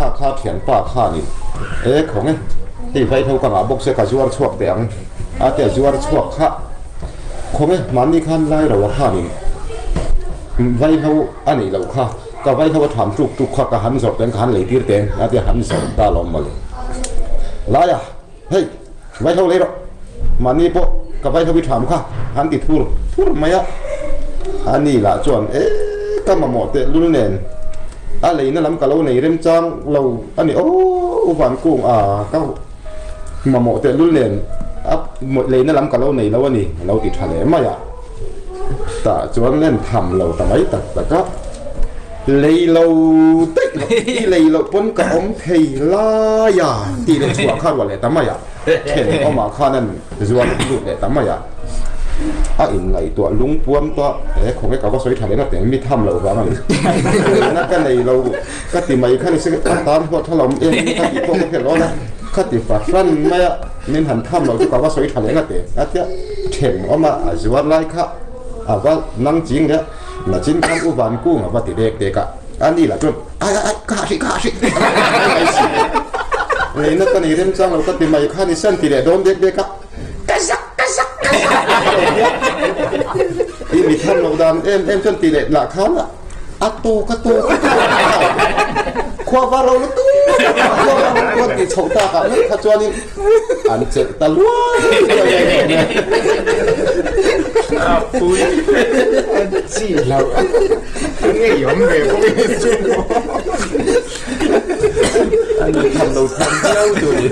Kha kha thianpa khanin e khawng e, hei vaihlo ka ngah bawk se ka zuar chhuak teh ang a tia zuar chhuak kha khawng e, mahni khan lai ro a khanin vaihlo a neih loh kha ka vaihlo a tham tuk tuk kha ka han zawrh teng ka han lei tir teng a tia han zawrh ta lawm mawle. Laia hei vaihlo lei rawh mahni pawh ka vaihlo i tham kha han ti thur thur mai a, ani lah chuan e ka mamawh teh lul nen a leina lam ka lo nei remchang lo a ni aw u van kung a ka mamawh teh lul nen a leina lam ka lo nei lo a ni a lo ti tha leh mai a, tah chuan en tham lo ta mai tak tak a. Lei lo daih loh, i lei loh pawn ka awm thei lai a tih leh chhuah kha ruah leh ta mai a, thenawmah khan an zuar lut leh ta mai a, a inngaihtuah lungpuam tawh he khawnge ka va sawi tha leh na teng mi tham loh vang a ni. Leina ka nei lo ka ti mai kha ni se ka tan huat tha lo em em ka tih pawh ka hriat lo a, ka ti fahran mai a, min han tham loh chu ka va sawi tha leh na teng a tia thenawma a zuar lai kha a va nang ching leh a. Nachin khan U Van Kung a va ti dek dek a, a ni lah chuan ai ai ai ka hah hrih ka hah hrih a lo ti mai mai si. Leina ka nei remchang lo ka ti mai khan i san ti leh dawn dek dek a, ka zak ka zak ka zak a lo ti a. I mi tham loh dan em em chuan ti leh lah khan a a tawk a tawk a tawk khua var lo lutuk khua var lo lutuk a tih chhoh tak ah mai kha chuanin An chelh ta luai luai a ni awm e. A pui an chi lo a ngei awm ve bawk e chu. An in tham lo tham viau tur ni.